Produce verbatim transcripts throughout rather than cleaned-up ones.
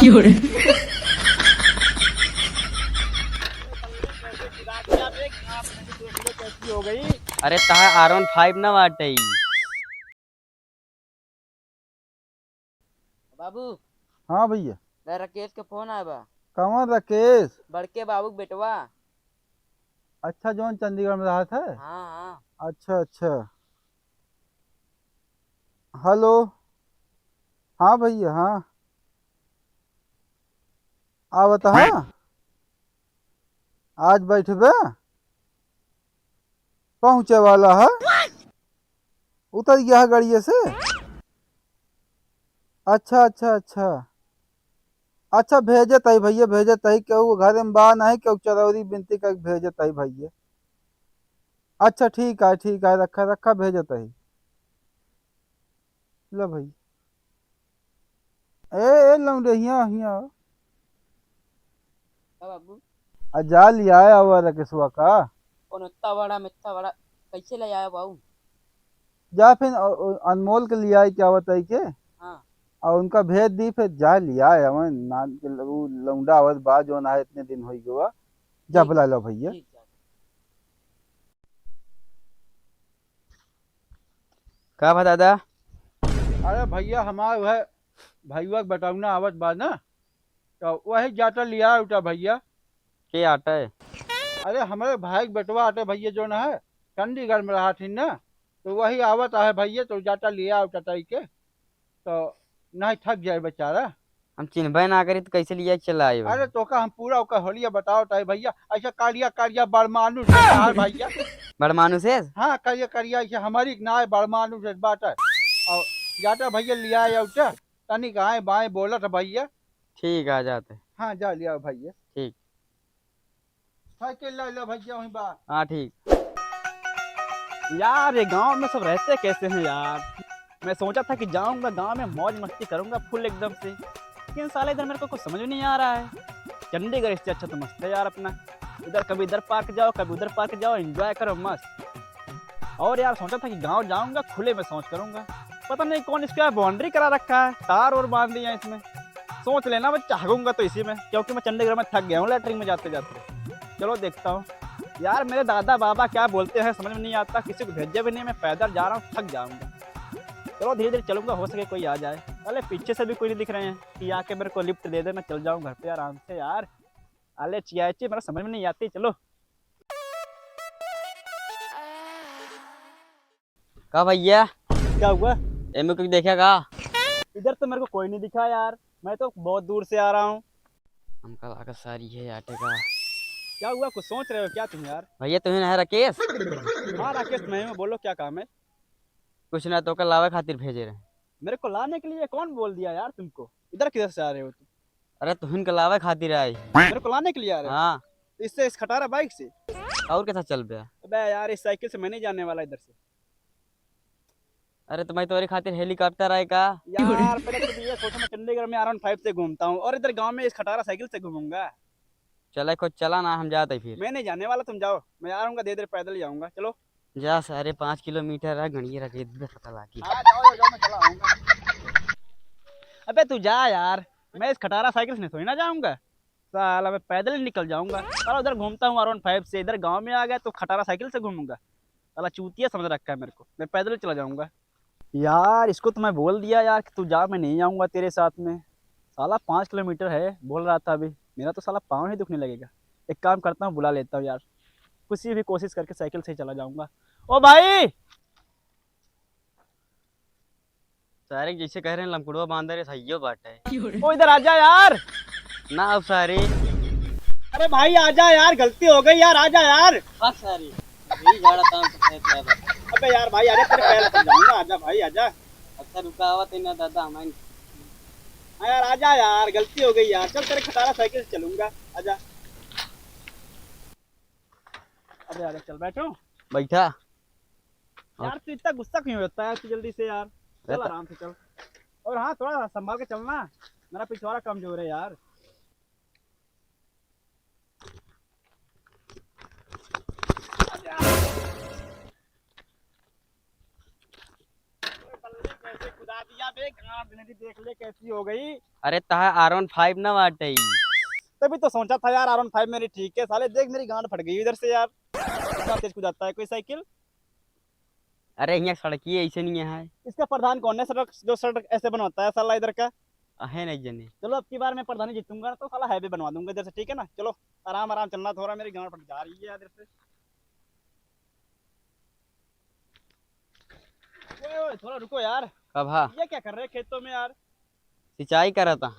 अरे, तहार आर वन फाइव ना बाटे ई। बाबू। हाँ भैया। ला, राकेश के फोन आया बा। कौन राकेश? बड़के बाबू के बेटवा। अच्छा, जौन चंडीगढ़ में रहत है? हाँ, हाँ। अच्छा, अच्छा। हेलो। हाँ भैया, हाँ। आवत है? आज बैठबे? पहुँचे वाला है? उतर गया है गाड़िए से? अच्छा, अच्छा, अच्छा। अच्छा, भेजत है भैया, भेजत है। केहू घर में बा नहीं, केहू चरौरी बिनती करके भेजत है भैया। अच्छा, ठीक है, ठीक है, रखा, रखा, भेजत है। लो भैया। ए, ए, लौंडे, हियाँ, हियाँ। का बाबू? आ, जा लियाए आवा राकेशवा का। कौन इतना बड़ा, मित्ता बड़ा, कैसे ले आया बाबू? जा फिर अ, अ, अनमोल के लियाए के आवत है के। हाँ। और उनका भेज दी, फिर जा लियाए आवा, नान के ल-, उ लौंडा आवत बा, जौन आए इतने दिन होई गवा। जा ठीक। बुला लो भैया। ठीक, जा। का बा दादा? अरे भैया, हमार वह भैया के बटौना आवत बा ना, तो वही जाता लिया उठा भैया। के आटे? अरे, हमरे भाई के बेटवा आटे भैया, जौन है चंडीगढ़ में रहत ही ना, तो वही आवत आहे भैया, तो जाता लिया उठा ताई के। तो नहीं थक जाए बेचारा। हम चिन्हबे ना करी तो कैसे लिया चला आए? अरे तोका हम पूरा ओकर होलिया बताओ ताई भैया, ऐसा कारिया कारिया बड़मानुष है भैया। बड़मानुष है? हाँ, कारिया कारिया ऐसे हमारी ना है, बड़मानुष है बात है। और जाता भैया लिया आउटा, तनिक आए बाएं बोलत भैया। ठीक, आ जाते। हाँ, जा लिया भैया। ठीक। साइकिल ले लो भैया, वहीं बा। हाँ, ठीक। यार, ये गांव में सब रहते कैसे हैं यार? मैं सोचा था कि जाऊंगा गांव में, मौज मस्ती करूंगा फुल एकदम से, लेकिन साले इधर मेरे को कुछ समझ में नहीं आ रहा है। चंडीगढ़ इससे अच्छा तो मस्त है यार अपना, इधर कभी इधर पार्क जाओ, कभी उधर पार्क जाओ, एंजॉय करो मस्त। और यार, सोचा था कि गांव जाऊंगा, खुले में शौच करूंगा। पता नहीं कौन इसका बाउंड्री करा रखा है, तार और बांध दिया इसमें। सोच लेना, मैं चाहूंगा तो इसी में, क्योंकि मैं चंडीगढ़ में थक गया हूँ लेटरिन में जाते जाते। चलो देखता हूँ यार, मेरे दादा बाबा क्या बोलते हैं समझ में नहीं आता, किसी को भेजे भी नहीं, मैं पैदल जा रहा हूँ, थक जाऊंगा। चलो धीरे धीरे चलूंगा, हो सके कोई आ जाए। अरे पीछे से भी कोई नहीं दिख रहे हैं कि आके मेरे को लिफ्ट दे दे, मैं चल जाऊँ घर पे आराम से यार। अरे चियाची मेरा समझ में नहीं आती, चलो। का भैया? क्या हुआ? एमे कुछ देखा का? इधर तो मेरे को कोई नहीं दिखा यार, मैं तो बहुत दूर से आ रहा हूँ। हमका लागत सारी है आटे का। क्या हुआ, कुछ सोच रहे हो क्या तुम यार? भैया, तुम ही ना है राकेश? हाँ राकेश, मैं हूँ, बोलो क्या काम है? कुछ ना, तोका लावे खातिर भेजे रहे। मेरे को लाने के लिए? कौन बोल दिया यार तुमको? इधर किधर से आ रहे हो तुम? अरे, तुहिन के लावे खातिर आई। मेरे को लाने के लिए आ रहे हो? हाँ। इससे, इस खटारा बाइक से? और के साथ चलबे? अबे यार, इस साइकिल से मैं नहीं जाने वाला इधर से। अरे, तो मैं तोरे खातिर हेलीकॉप्टर आए का? यार, पहले तो ये सोचो, मैं चंडीगढ़ में आर वन फाइव से घूमता हूँ और इधर गांव में इस खटारा साइकिल से घूमूंगा? चले, खुद चला ना, हम जाते फिर। मैं नहीं जाने वाला, तुम जाओ, मैं आ रहूंगा, धीरे धीरे पैदल ही जाऊंगा। चलो। जा सारे, पाँच किलोमीटर है, गणिये रख, इधर पता लागी। हाँ, जाओ, जाओ, जाओ, मैं चला आऊंगा। अबे तू जा यार, मैं इस खटारा साइकिल से नहीं थोड़ी ना जाऊंगा। साला, मैं पैदल ही निकल जाऊंगा। साला, उधर घूमता हूँ आर वन फाइव से, इधर गांव में आ गया तो खटारा साइकिल से घूमूंगा? साला, चूतिया समझ रखा है मेरे को, मैं पैदल ही चला जाऊंगा। यार, इसको तो मैं बोल दिया यार कि तू जा, मैं नहीं आऊंगा तेरे साथ में। साला, पाँच किलोमीटर है, बोल रहा था अभी, मेरा तो साला पाँव ही दुखने लगेगा। एक काम करता हूँ, बुला लेता हूँ यार, किसी भी कोशिश करके साइकिल से ही चला जाऊंगा। ओ भाई! सारे जैसे कह रहे हैं, लमकुड़वा बांदर है, सहियो बात है। ओ, इधर आजा यार। ना, अब सारे। अरे भाई, आजा यार, गलती हो गई यार, आजा यार। हाँ सारे, यही झाड़ा काम तो है क्या बात? अबे यार भाई, आजा, तेरे पैर लग जाऊंगा, आजा भाई, आजा। अच्छा रुका, आवा तेना दादा, हमारे। हाँ यार, आजा यार, गलती हो गई यार, चल, तेरे खटारा साइकिल से चलूंगा, आजा। अबे आजा, चल, बैठो। बैठा। यार, तू इतना गुस्सा क्यों होता है तू जल्दी से यार? चल, रहता आराम से चल। और हाँ, थोड़ा संभाल के चलना, मेरा पिछवाड़ा कमजोर है यार। ओए बल्ले, कैसे कुदा अभी यहाँ पे गांड मेरी देख ले कैसी हो गई। अरे तहा आर वन फाइव ना बाटे। तभी तो सोचा था यार, आर वन फाइव मेरी ठीक है, साले देख मेरी गांड फट गई इधर से यार, इतना तेज कुदाता है कोई साइकिल। अरे यहाँ सड़क ही ऐसे नहीं है। इसका प्रधान कौन है, सड़क, जो सड़क ऐसे बनवाता है साला इधर का? अहे नहीं जने। चलो अब की बार मैं प्रधानी जीतूंगा तो साला हाईवे बनवा दूंगा इधर से, ठीक है ना? चलो आराम आराम चलना, थोड़ा मेरी गांड फट जा रही है यार इधर से। ओए, ओए, थोड़ा रुको यार। कब हा? ये क्या कर रहे हैं खेतों में यार? सिंचाई करत हा।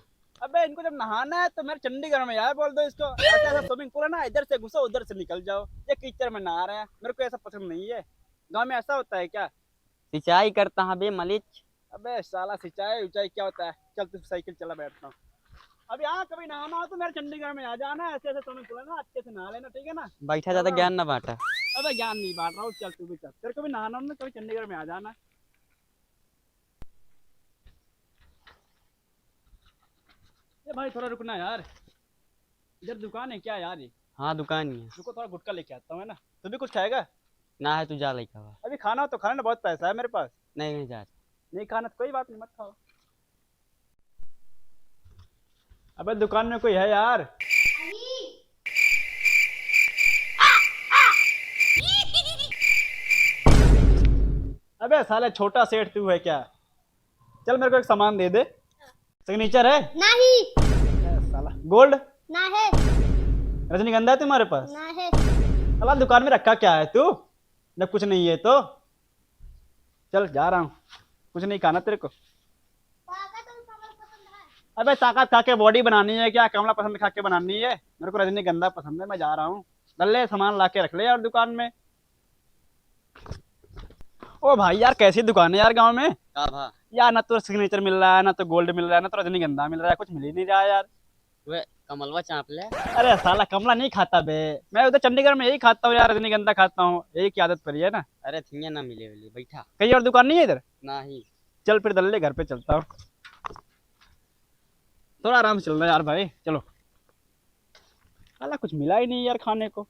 अबे इनको जब नहाना है तो मेरे चंडीगढ़ में यार बोल दो इसको। ऐसा ऐसा स्विमिंग पूल है ना, इधर से घुसो उधर से निकल जाओ। ये कीचड़ में नहा रहे हैं, मेरे को ऐसा पसंद नहीं है। गाँव में ऐसा होता है क्या? सिंचाई करता हा बे मलिच। अबे साला सिंचाई उचाई क्या होता है? चल तू साइकिल चला, बैठता हूँ। अब यहाँ कभी नहाना हो तो मेरे चंडीगढ़ में आ जाना, ऐसे ऐसे स्विमिंग पूल है ना, अच्छे से नहा लेना, ठीक है ना? बैठा ज्यादा ज्ञान ना बांटा। अबे ज्ञान नहीं बांट रहा हूँ, चल तू भी चल। तेरे को भी नहाना हो ना, कभी चंडीगढ़ में आ जाना। ए भाई थोड़ा रुकना यार, इधर दुकान है क्या यार? ये हाँ दुकान ही है। रुको थोड़ा गुटखा लेके आता हूँ, है ना? तू भी कुछ खाएगा? ना है, तू जा लइका बा। अभी खाना हो तो खाना ना, बहुत पैसा है मेरे पास। नहीं नहीं जा। नहीं खाना तो कोई बात नहीं, मत खाओ। अबे दुकान में कोई है यार? अबे साले छोटा सेठ तू है क्या? चल मेरे को एक सामान दे दे। सिग्नेचर है? नहीं। ए, साला। गोल्ड? ना है। रजनीगंधा है तुम्हारे पास? ना है। साला दुकान में रखा क्या है तू? जब कुछ नहीं है तो चल जा रहा हूँ, कुछ नहीं खाना तेरे को। अबे ताकत खा के बॉडी बनानी है क्या? कमला पसंद खा के बनानी है? मेरे को रजनीगंधा पसंद है, मैं जा रहा हूँ। दल्ले सामान ला के रख ले यार दुकान में। ओ भाई यार, कैसी दुकान है यार गांव में। का भा? यार ना तो सिग्नेचर मिल रहा है, ना तो गोल्ड मिल रहा है, ना तो रजनीगंधा मिल रहा है, कुछ मिल ही नहीं रहा है यार। वे कमलवा चाप ले। अरे साला कमला नहीं खाता बे, मैं उधर चंडीगढ़ में यही खाता हूँ यार, रजनीगंधा खाता हूँ, यही की आदत पड़ी है ना। अरे थिंगे ना मिले वाली, बैठा। कहीं और दुकान नहीं है इधर? नहीं। चल फिर दल्ले घर पे चलता हूँ, थोड़ा आराम से चलना यार भाई, चलो। साला कुछ मिला ही नहीं यार खाने को।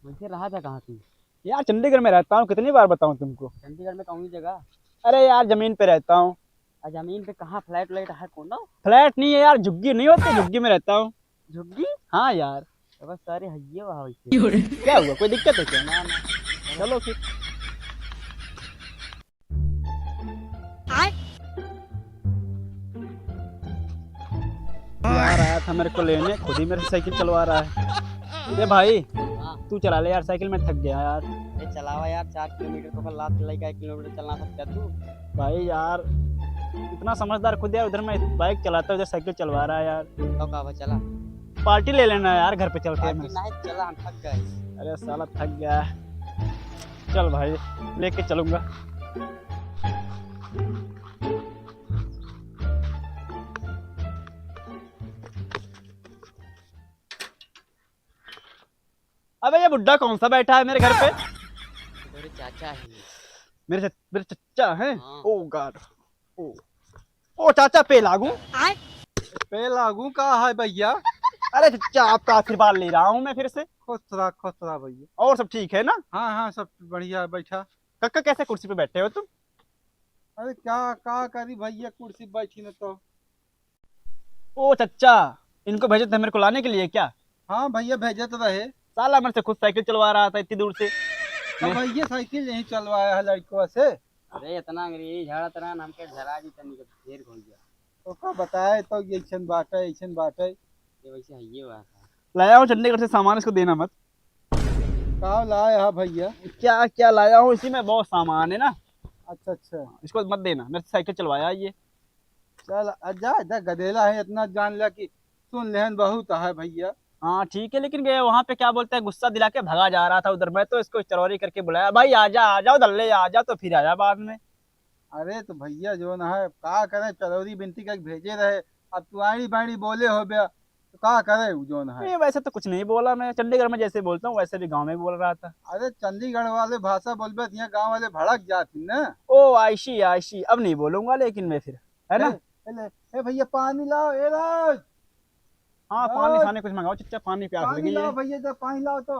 वैसे रहा था कहाँ तू? यार चंडीगढ़ में रहता हूँ, कितनी बार बताऊँ तुमको। चंडीगढ़ में कौन सी जगह? अरे यार जमीन पे रहता हूँ। आ जमीन पे कहाँ, फ्लैट व्लैट है कोनो? फ्लैट नहीं है यार, झुग्गी नहीं होती, झुग्गी में रहता हूँ। झुग्गी? हाँ यार। तो बस सारे हइये वहाँ वैसे। क्या हुआ, कोई दिक्कत है क्या? ना ना। चलो फिर। यार आया था मेरे को लेने, खुद ही मेरे से साइकिल चलवा रहा है। ए भाई, हाँ। तू चला ले यार साइकिल, मैं थक गया यार। अरे चलावा यार, चार किलोमीटर तो का लात लइका एक किलोमीटर चलना सकता तू। भाई यार, इतना समझदार खुद है, उधर मैं बाइक चलाता हूँ, उधर साइकिल चलवा रहा है यार। तो का बा, चला। पार्टी ले लेना यार घर पे चल के। पार्टी नहीं, चला, हम थक गए। अरे साला थक गया है। चल भाई, लेके चलूंगा। अबे ये बुड्ढा कौन सा बैठा है मेरे घर पे? मेरे चाचा है। मेरे च-, मेरे चच्चा हैं? हाँ। Oh God। ओ, ओ चाचा पे लागू। पे लागू का है भैया? अरे चच्चा आपका आशीर्वाद ले रहा हूँ मैं फिर से। खुश रहा, खुश रहा भैया। और सब ठीक है ना? हाँ, हाँ, सब बढ़िया है, बैठा। कक्का कैसे कुर्सी पे बैठे हो तुम? अरे क्या, का करी भैया, कुर्सी बैठी न तो। ओ चच्चा, इनको भेजे थे मेरे को लाने के लिए क्या? हाँ भैया, भेजे तो रहे। साला मेरे से खुद साइकिल चलवा रहा था इतनी दूर से। तो भैया साइकिल यहीं चलवाया है लड़कों से। अरे इतना अंग्रेजी झाड़ा तरह हमके झरा जी तनी के ढेर हो गया। तो का बताए तो ये ऐसन बाटे, ऐसन बाटे। ये वैसे है ये बात है। लाया हूँ चंडीगढ़ से सामान, इसको देना मत। का लाया है भैया? क्या क्या लाया हूँ, इसी में बहुत सामान है ना। अच्छा अच्छा। इसको मत देना, मेरे से साइकिल चलवाया ये। चल, आ, जा, जा, गधेला है, इतना जान लिया कि सुन लेहन बहुत है भैया। हाँ, ठीक है, लेकिन गए वहाँ पे, क्या बोलते हैं, गुस्सा दिला के भगा जा रहा था उधर। मैं तो इसको चरौरी करके बुलाया, "भाई, आ जा, आ जाओ, दल्ले, आ जाओ", तो फिर आया बाद में। अरे, तो भैया, जौन है, का करे, चरौरी बिनती करके भेजे रहे, अब तू आड़ी बाड़ी बोले हो बे, तो का करे उ जौन है? नहीं, वैसे तो कुछ नहीं बोला मैं, चंडीगढ़ में जैसे बोलता हूँ, वैसे भी गाँव में बोल रहा था। अरे, चंडीगढ़ वाले भाषा बोलबे, तो यहाँ गाँव वाले भड़क जाती ना। ओ, I see, I see, अब नहीं बोलूंगा लेकिन मैं फिर। है ना? ए, ए, ले, ए भैया, पानी लाओ, ए राज। हाँ, पानी राज। सानी कुछ मंगाओ, चच्चा, पानी प्यास पानी लगी लाओ है। भैया, जब पानी लाओ तो।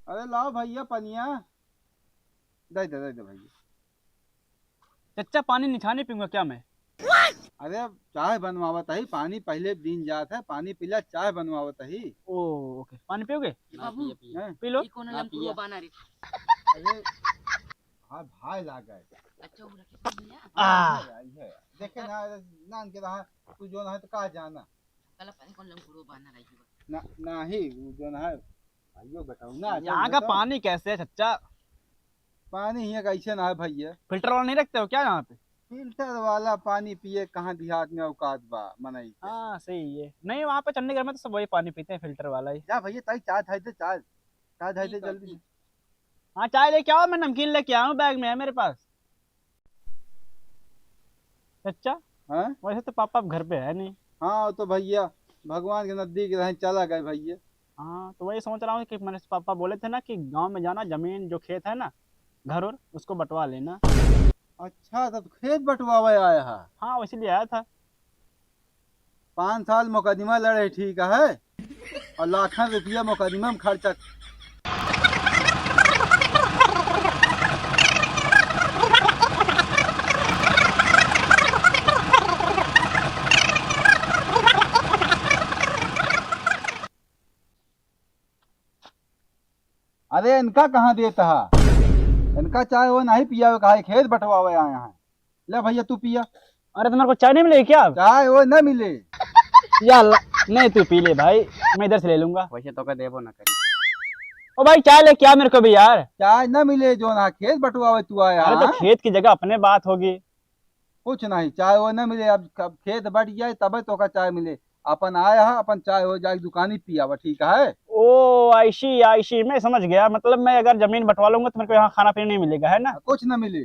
अरे लाओ भैया, पनिया। दे दे, दे दे भैया। चच्चा, पानी निछानी पीऊँगा क्या मैं? अरे, चाय बनवावत ही, पानी पहिले दिन जात है, पानी पीला, चाय बनवावत ही। ओ, ओके, पानी पियोगे? ना, बाबू, पिए, पिए। हैं? पी लो। ई कौन ना लमकुआ पिए। बाना रे? अरे, हाँ, भाई लाग गए। अच्छा, वो रखे थे भैया। आ। ये है, ये है। देखे ना, नान के रहा, तू जो ना है तो का जाना। कल पता नहीं कौन लमकुआ बाना रही होगा। ना, नाही, वो जो ना है, भाइयों बताओ ना, यहाँ का बताओ। पानी कैसे है, चच्चा? पानी यहाँ कैसे ना है भैया? फिल्टर वाला नहीं रखते हो क्या यहाँ पे? फिल्टर वाला पानी पिए कहाँ देहात में औकात बा मनई के? हाँ, सही है। नहीं, वहाँ पे चंडीगढ़ में तो सब वही पानी पीते हैं, फिल्टर वाला ही। जा भैया, ताई चाय थाई दे, चाय, चाय थाई दे ठीक है, जल्दी। ठीक। हाँ, चाय लेके आओ, मैं नमकीन लेके आया हूँ, बैग में है मेरे पास। चच्चा, हाँ? वैसे तो पापा अब घर पे है नहीं। हाँ, वो तो भैया भगवान के नजदीक रहे, चला गए भैया। हाँ, तो वही सोच रहा हूँ कि मैंने, पापा बोले थे ना कि गांव में जाना, जमीन जो खेत है ना, घर और, उसको बंटवा लेना। अच्छा, तो खेत बंटवावे आया है? हाँ, इसीलिए आया था। पाँच साल मुकदमा लड़े, ठीक है, और लाखन रुपया मुकदमा में खर्चा। अरे, इनका कहाँ देता है? इनका चाय वो नहीं पियावे, कहा खेत बंटवावे आया है। ले भैया, तू पिया। अरे, तुम्हारे को चाय नहीं मिलेगी क्या? चाय वो ना मिले। या अल्लाह, नहीं, तू पी ले भाई, मैं इधर से ले लूंगा। वैसे तो का देबो ना करी। ओ भाई, चाय लेके आ मेरे को भी यार। चाय ना मिले, जो ना खेत बंटवावे तू आया, अरे, तो हाँ? खेत की जगह अपने बात होगी। कुछ नहीं, चाय वो ना मिले। अब, अब खेत बंट जाए तबे तो का चाय मिले। अपन आया है, अपन चाय हो जाए, दुकान ही पियावा, ठीक है? ओ, I see, I see, मैं समझ गया। मतलब, मैं अगर जमीन बंटवा लूंगा तो मेरे को यहाँ खाना पीना नहीं मिलेगा, है ना? कुछ ना मिले।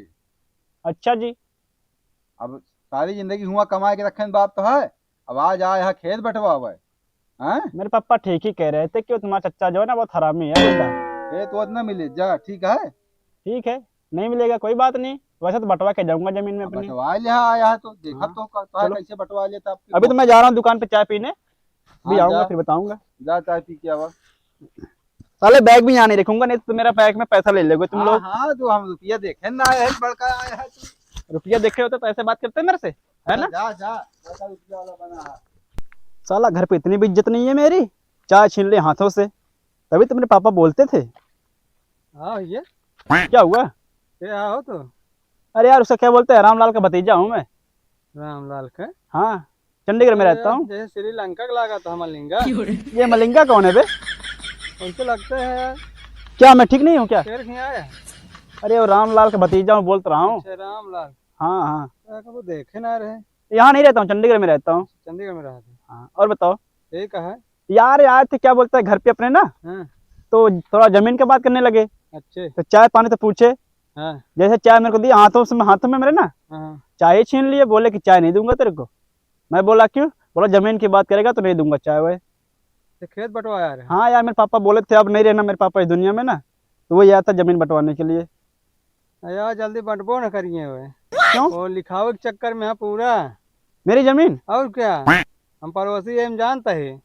अच्छा जी। अब सारी जिंदगी हुआ कमाए के रखे बाप तो है, अब आज आया है खेत बंटवावे, हैं? मेरे पापा ठीक ही कह रहे थे कि वो तुम्हारा चच्चा जो है ना, बहुत हरामी है बेटा। खेत वोत ना मिले, जा, ठीक है? ठीक है, नहीं मिलेगा, कोई बात नहीं। वैसे तो बंटवा के जाऊंगा जमीन में अब अपनी। बंटवा लिया, आया है तो देखा हाँ। तो क-, तो है चलो। कैसे बंटवा लेता आपकी अभी तो मैं जा रहा हूँ दुकान पे चाय पीने, भी हाँ, आऊंगा, जा। फिर बताऊंगा। जा, चाय पी के आवा। साले, बैग भी यहाँ नहीं रखूंगा, नहीं तो मेरा बैग में पैसा ले लोगे तुम हाँ, लोग। हाँ, तो हम रुपया देखे ना आए हैं, बड़का आया है तू। रुपया देखे होते तो ऐसे बात करते मेरे से, है ना? जा, जा, बड़का रुपया वाला बना है। साला, घर पे इतनी भी इज्जत नहीं है मेरी, चाय छीन ले हाथों से, तभी तो मेरे पापा बोलते थे। हाँ भैया। क्या हुआ? क्या हो तो? अरे यार, उसका क्या बोलते हैं, रामलाल का भतीजा हूँ मैं। रामलाल का? हाँ, चंडीगढ़ में अरे रहता यार, हूँ। जैसे श्रीलंका का लगा था मलिंगा। ये मलिंगा कौन है बे? उनसे लगते हैं यार। क्या मैं ठीक नहीं हूँ क्या? शेर खिया है। अरे, वो रामलाल का भतीजा हूँ, बोलत रहा हूँ। अच्छा, रामलाल। हाँ, हाँ। यार, कबो देखे ना रहे। यहाँ नहीं रहता हूँ, चंडीगढ़ में रहता हूँ। चंडीगढ़ में रहते हैं। हाँ, और बताओ। यही कहा है। यार, आए थे, क्या बोलता है, घर पे अपने ना, हाँ। तो थोड़ा जमीन की बात करने लगे। अच्छे। तो चाय पानी तो पूछे। हाँ। जैसे चाय मेरे को दी, हाथों से, हाथों में मेरे ना, हाँ। चाय ही छीन लिए, बोले कि चाय नहीं दूंगा तेरे को। मैं बोला, "क्यों?" बोला, "जमीन की बात करेगा तो नहीं दूंगा चाय वाय।" तो खेत बंटवाया रे? हाँ यार, मेरे पापा बोले थे, अब नहीं रहना मेरे पापा इस दुनिया में ना, तो वो आया था जमीन बंटवाने के लिए। यार, जल्दी बंटबो न करिए हुए। क्यों? वो लिखावे के चक्कर में है पूरा। मेरी जमीन? और क्या? हम पड़ोसी हैं, हम जानता है।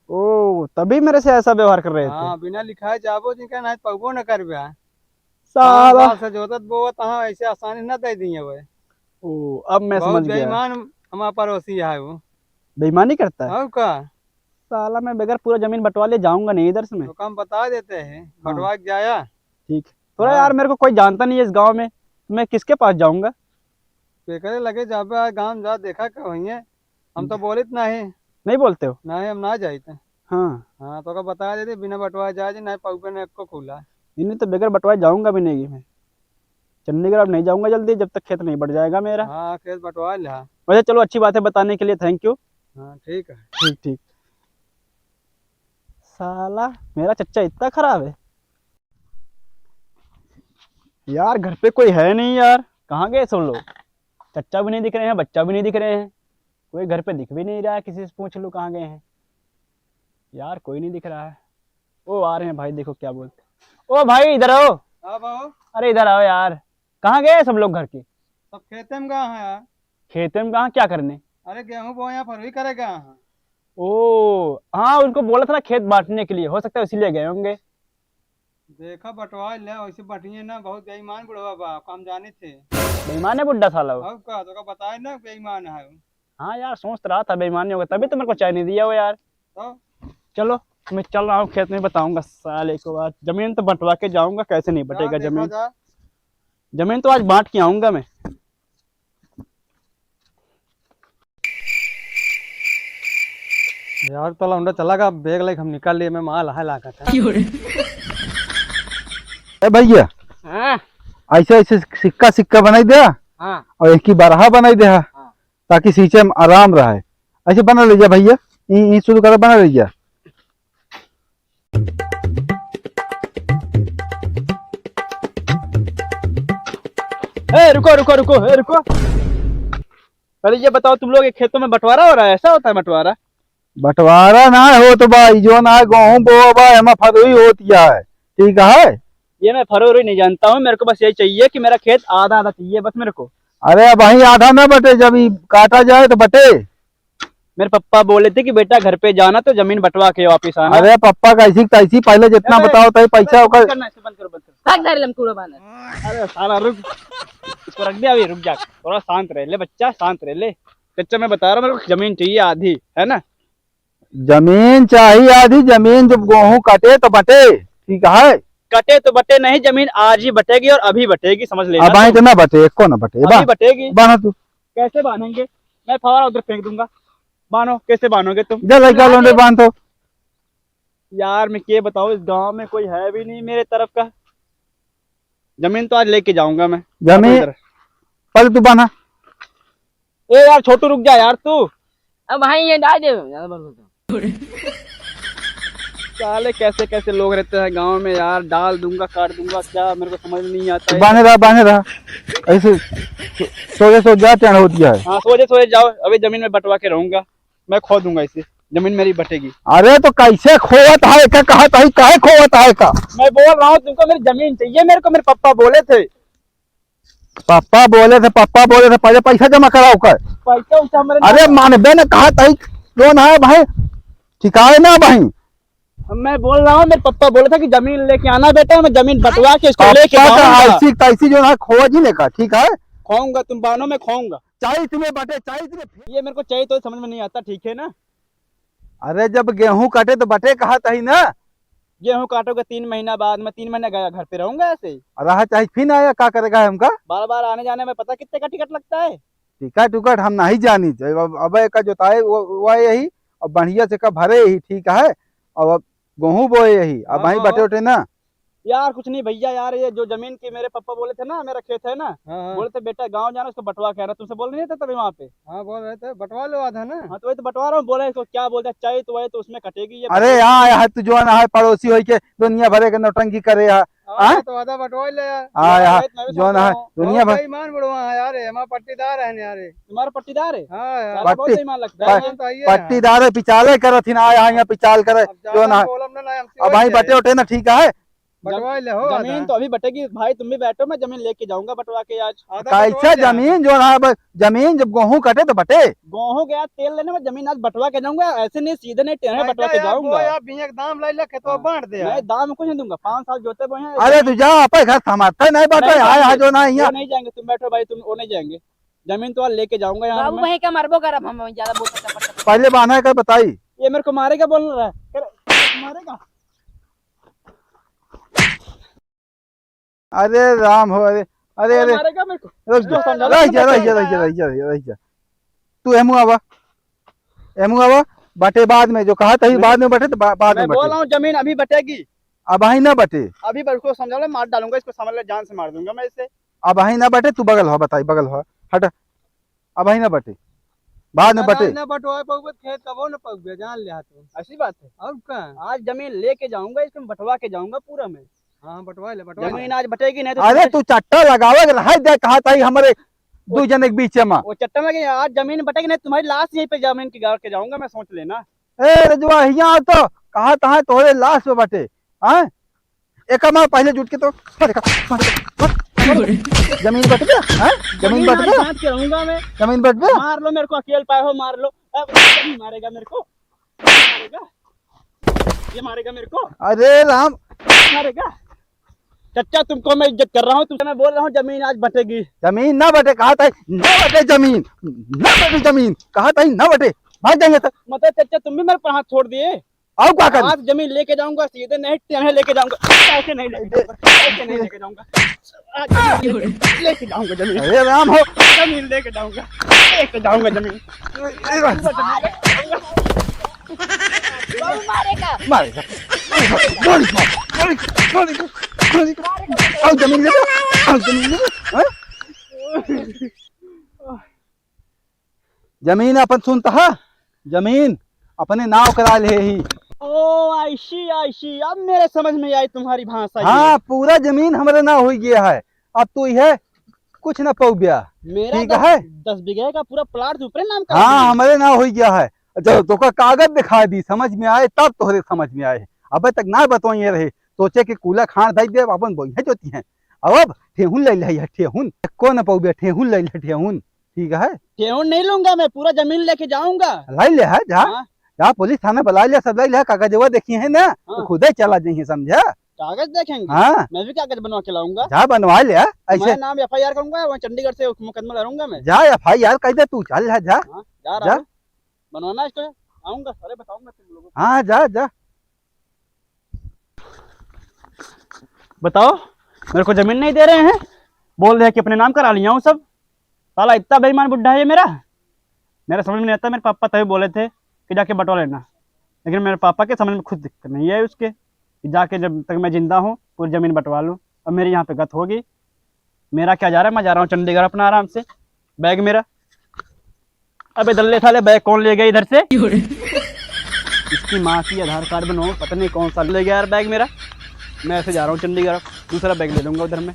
ओ, तभी मेरे से ऐसा व्यवहार कर रहे थे। हाँ, बिना लिखाए जाबो जिनका नहीं पौबो न करबे। साला। पाँच साल से जोतत बोवत हाँ, ऐसे आसानी न दे दिए हुए। ओ, अब मैं बहुत समझ गया। बेईमान हमारा पड़ोसी है वो। बेईमानी करता है? और का? साला, मैं बगैर पूरा जमीन बंटवा ले जाऊंगा नहीं इधर से मैं। तो काम बता देते हैं, हाँ। बंटवा के जाया। ठीक। थोड़ा हाँ। यार, मेरे को कोई जानता नहीं है इस गांव में, मैं किसके पास जाऊंगा? केकरे लगे जाबे, आ गांव जा, देखा का वहीं है। हम तो बोलित नहीं। नहीं बोलते हो? नहीं, हम ना जाइत। हाँ। हाँ, तो का बता देते, बिना बंटवाए जाए जी, नहीं पौबे न एको खुला। इन्हें तो बगैर बंटवाए जाऊंगा भी नहीं मैं। चंडीगढ़ अब नहीं जाऊंगा जल्दी, जब तक खेत नहीं बंट जाएगा मेरा। हाँ, खेत बंटवा लिया। वैसे चलो, अच्छी बात है बताने के लिए, thank you। हाँ, ठीक है। ठीक, ठीक। साला, मेरा चच्चा इतना खराब है यार। घर पे कोई है नहीं यार, कहाँ गए सब लोग? चच्चा भी नहीं दिख रहे हैं, बच्चा भी नहीं दिख रहे हैं, कोई घर पे दिख भी नहीं रहा है। किसी से पूछ लूँ कहाँ गए हैं यार, कोई नहीं दिख रहा है। ओ, आ रहे हैं भाई, देखो क्या बोलते। ओ भाई, इधर आओ। हाँ बाबू। अरे, इधर आओ यार, कहाँ गए सब लोग घर के? सब खेते में गए हैं यार। खेते में कहाँ, क्या करने? अरे, गेहूं बोए, यहाँ फरवरी करे गए हैं। ओ हाँ, उनको बोला था ना खेत बांटने के लिए, हो सकता है इसीलिए गए होंगे। देखा बंटवा ले, वैसे बंटिए ना, बहुत बेईमान बुढ़वा बा, काम जाने थे। बेईमान है बुड्ढा साला वो। और का, तो का बताए ना बेईमान है। हाँ यार, सोच तो रहा था बेईमानी होगा, तभी तो मेरे को चैन नहीं दिया वो यार। तो? चलो, मैं चल रहा हूँ खेत में, बताऊंगा साले को आज। जमीन तो बंटवा के जाऊंगा, कैसे नहीं बंटेगा जमीन। जमीन तो आज बांट के आऊंगा मैं। यार, तो लौंडा चला गा, बैग लेके हम निकल लिए, मैं माल है लागत है। ए भैया, हाँ। ऐसे ऐसे सिक्का सिक्का बनाई दे, हाँ। और एक ही बारहा बनाई दे, हाँ। ताकि सींचे में आराम रहे। ऐसे बना ले जा भैया, ई, ई शुरू कर, बना ले जा। ए, रुको, रुको, रुको, ए, रुको। पहले ये बताओ, तुम लोग के खेतों में बंटवारा हो रहा है? ऐसा होता है बंटवारा? बंटवारा ना हो तो भाई, जो ना गेहूं बोआ बा, एमा फरुई होती है, ठीक है? ये मैं फरुई नहीं जानता हूँ, मेरे को बस यही चाहिए कि मेरा खेत आधा आधा चाहिए बस मेरे को। अरे, अबहीं आधा ना बटे, जब ई काटा जाए तो बटे। मेरे पप्पा बोले थे कि बेटा, घर पे जाना तो जमीन बंटवा के वापिस आना। अरे पप्पा, कैसी तैसी, पहले जितना अरे, बताओ तही पैसा अरे, ओकर। बंद करना, इसे बंद करो, बंद करो। भाग जा रे लमकुड़ा बानर। अरे साला रुक, इसको रख दे अभी, रुक जा, थोड़ा शांत रह ले बच्चा, शात रह ले। चच्चा, मैं बता रहा हूँ, मेरे को जमीन चाहिए आधी, है ना? जमीन चाहिए आधी, जमीन जब गेहूं कटे तो बटे, ठीक है? कटे तो बटे नहीं, जमीन आज ही बटेगी और अभी बटेगी, समझ लेना अबहीं तुम। तो ना बटे, एको ना बटे, अभी बा-, बटेगी। बान्हा तू। कैसे बान्हेंगे? मैं फवारा उधर फेंक दूंगा। बान्हो, कैसे बान्होगे तुम? जा लड़का लोंडे बांध तो। यार, मैं क्या बताऊं, इस गांव में कोई है भी नहीं मेरे तरफ का। जमीन तो आज लेके जाऊंगा मैं। जमीन इधर। पहले तू बान्हा। ए यार, छोटू, रुक जा यार तू। अब भाई, ये डाल दे, ज्यादा बड़ होता। साले, कैसे कैसे लोग रहते हैं गांव में यार, डाल दूंगा, काट दूंगा, क्या मेरे को समझ में नहीं आता है। बान्हे रहा, बान्हे रहा, ऐसे सो-, सोजे सोजे जा, टेढ़ होती है। हाँ, सोजे सोजे जाओ, अभी जमीन में बंटवा के रहूंगा, मैं खो दूंगा इसे, जमीन मेरी बटेगी। अरे तो कैसे खोवत है का, कहत है, काहे खोवत है का? मैं बोल रहा हूँ तुमको, मेरी जमीन चाहिए मेरे को, मेरे पापा बोले थे। पापा बोले थे, पापा बोले थे, पहले पैसा जमा कराओ कर। पैसा वैसा हमारे अरे ना मानबे न, कहत है, कौन है भाई? ठिकाए ना भाई। मैं बोल रहा हूँ, मेरे पापा बोले थे कि जमीन लेके आना बेटा, मैं जमीन बंटवा के इसको लेके पापा का जाऊंगा। ऐसी तैसी जो है, खोज ही लेकर, ठीक है? खोऊंगा, तुम बानो में खोऊंगा। चाहे इतने बटे, चाहे इतने। ये मेरे को चाहिए तो समझ में नहीं आता, ठीक है ना? अरे, जब गेहूं कटे तो बटे कहत ही ना। गेहूं काटोगे तीन महीना बाद, मैं तीन महीना गया घर पे रहूंगा ऐसे ही? रहा चाहे फिर आया, का करेगा हमका? बार बार आने जाने में पता कितने का टिकट लगता है? टिकट उकट हम नहीं जानी थे। अब, अब एका जोताए वो, वो यही, अब बढ़िया से का भरे ही, ठीक है। अब, अब गेहूं बोए यही, अब हाँ, वहीं हाँ, बटे हाँ। उटे ना। यार कुछ नहीं भैया, यार ये जो जमीन की मेरे पापा बोले थे ना, मेरा खेत है ना, हाँ, हाँ। बोले थे बेटा गाँव जाना, उसको बंटवा के आना, तुमसे बोल रहे थे तभी वहाँ पे। हाँ, बोल रहे थे बंटवा लो आधा ना। हाँ, तो वही तो बंटवा रहा हूँ, बोले इसको क्या बोलते हैं, चाहे तो वही तो उसमें कटेगी ये अरे बंटवा। यार, यार तू जो ना है पड़ोसी होई के दुनिया भरे के नौटंकी करे है। हाँ, हाँ? तो आधा बंटवा ले यार। हाँ यार, यार, मैं भी जो समझ ना रहा है हूँ। दुनिया बहुत भर बेईमान बुढ़वा है यार, ये हमारा पट्टीदार है यार, ये। तुम्हारा पट्टीदार है? हाँ यार। साला बहुत पट्टी-, बेईमान लगता है। प-, तो आइए यार। पट्टीदार है, पिचाले करत ही ना, आया यहाँ पिचाल करे, अब जो ज्यादा ना है। बोलम ना, ना, हमसे अब वही बचे। बटे उठे ना, ठीक है। बंटवा ले हो जमीन आधा। तो अभी बटेगी भाई, तुम भी बैठो, मैं जमीन लेके जाऊंगा बंटवा के आज। आधा कैसा बंटवा ले। जमीन जो है, अब जमीन जब गेहूं कटे तो बटे। गेहूं गया तेल लेने में, जमीन आज बंटवा के जाऊंगा, ऐसे नहीं सीधे नहीं टेढ़े भाई बंटवा जा के यार, जाऊंगा। वो यार बिया के दाम लाई ले, खेतवा हाँ। बांट दे यार। नहीं, दाम कुछ नहीं दूंगा, पाँच साल जोते बोए हैं, अरे ऐसे तू जा, अपन घर संभालते नहीं बैठे, नहीं आए जाएंगे, आज जो ना तुम, यहाँ। वो नहीं जाएंगे, तुम बैठो भाई, तुम वो नहीं जाएंगे। जमीन तो आज लेके जाऊंगा यार बाबू मैं। वहीं का मरबो करब हम, ज्यादा बोलते चपड़ चपड़। पहले बान्हा का बताई। ये मेरे को मारेगा बोल रहा है। कर-, मारेगा। अरे राम हो, अरे, अरे, अरे अरे। मारेगा मेरे को। रुक जा, तो समझा रह लो, जा, रह समझा जा, रह रहा जा, है। रह जा, रह जा। तू एमू आवा, एमू आवा, बटे बाद में, जो कहा था ही मैं, बाद में बटे तो बा-, बाद मैं में बोल बटे। रहा हूँ, जमीन अभी बटेगी। अबहीं ना बटे। अभी बस उसको समझा लो, मार डालूंगा इसको, समझ ले, जान से मार दूंगा मैं इसे। अबहीं ना बटे, तू बगल हो, बताई, बगल हो, हट। अबहीं ना बटे, बाद में ना, बटे। ना, ना बटवाए पउबे, खेत कबो ना पउबे, जान ले तू। ऐसी बात है। और का? आज जमीन लेके जाऊंगा, इसको बंटवा के जाऊंगा पूरा मैं। हाँ, हाँ, बंटवा ले, बंटवा ले। जमीन आज बटेगी नहीं तो अरे तुम्हें तू चट्टा लगावे के रह दे, कहा था ही हमरे वो दू जने के बीच में। वो चट्टा लगे, आज जमीन बटेगी नहीं, तुम्हारी लाश यहीं पे जमीन के गाड़ के जाऊंगा मैं, सोच लेना। ए रजवा, हियाँ आ तो, कहा था तोहरे लाश पे बटे, हाँ? एक मार पहले जुट के तो, मार का, मार का, मार, मार। जमीन बट गया, हाँ? जमीन जमीन बट आज गया? बांट के रहूंगा मैं। जमीन बट गया? मार लो मेरे को, अकेल पाए हो, मार लो। अब ये नहीं मारेगा मेरे को, मारेगा? ये मारेगा मेरे को? अरे राम। मारेगा? चच्चा, तुमको मैं इज्जत कर रहा हूँ, तुमसे मैं बोल रहा हूँ, जमीन आज बटेगी। जमीन ना बटे, कहा था ना बटे जमीन, ना बटे जमीन, कहा था ना बटे, भाग जाएंगे तो। मतलब चच्चा, तुम भी मेरे पर हाथ छोड़ दिए। और क्या करूं? आज जमीन लेके जाऊंगा, सीधे नहीं, टेढ़े लेके जाऊंगा, ऐसे नहीं लेके जाऊंगा, ऐसे नहीं लेके जाऊंगा। आज जमीन लेके जाऊंगा जमीन। अरे राम हो। जमीन लेके जाऊंगा, लेके जाऊंगा जमीन। अरे राम। बाबू मारेगा। मारेगा। गोली मार, गोली, गोली, गोली। आओ जमीन ले लो, आओ जमीन ले लो, हाँ? जमीन अपन सुनता है, जमीन अपने नाव करा ले ही। ओ, I see, I see, अब मेरे समझ में आई तुम्हारी भाषा ये। हाँ, पूरा जमीन हमरे नाव हो गया है। अब तू यह कुछ ना पौब्या। मेरा ठीक दस, है? दस बीघे का पूरा प्लाट तो ऊपरे नाम कर हाँ, दिए। हमरे नाव हो गया है। जब तोका कागज दिखा दी, समझ में आए, तब तोहरे समझ में आए। अबे तक ना बतवाइए रहे, सोचे कि कूला खान दई दे, अपन बोइहे जोती हैं। अब ठेहुन ले ले है, ठेहुन। कौन पौब्या, ठेहुन ले ले, ठेहुन। ठीक है। ठेहुन नहीं लूंगा मैं, पूरा जमीन लेके जाऊंगा। लाई ले है, जा। हाँ। जा, पुलिस थाना बुला ले, सब लाई ले, कागजवा देखी है ना, तो हाँ। खुदे चला जाइए, समझा? कागज देखेंगे? हाँ। मैं भी कागज बनवा के लाऊंगा। जा, बनवा ले, ऐसे। मैं नाम FIR करूंगा, वहाँ चंडीगढ़ से मुकदमा लड़ूंगा मैं। जा, FIR कर दे तू, चल, जा, जा। हाँ, जा रहा जा। हूँ। बनवाना इसको, आऊंगा, सारे बताऊंगा तुम लोगों को। हाँ, जा, जा। बताओ, मेरे को जमीन नहीं दे रहे हैं, बोल रहे हैं कि अपने नाम करा लिया हूँ सब। साला इतना बेईमान बुड्ढा है ये मेरा, मेरा समझ में नहीं आता। मेरे पापा तभी बोले थे कि जाके बटवा लेना, लेकिन मेरे पापा के समझ में खुद दिक्कत नहीं है उसके कि जाके जब तक मैं जिंदा हूँ पूरी जमीन बंटवा लूँ। अब मेरी यहाँ पे गत होगी, मेरा क्या जा रहा है, मैं जा रहा हूँ चंडीगढ़ अपना आराम से। बैग मेरा, अबे दल्ले साले, बैग कौन ले गया इधर से? इसकी माँ की आधार कार्ड बनाओ, पता नहीं कौन सा ले गया यार बैग मेरा। मैं ऐसे जा रहा हूँ चंडीगढ़, दूसरा बैग ले लूंगा उधर मैं।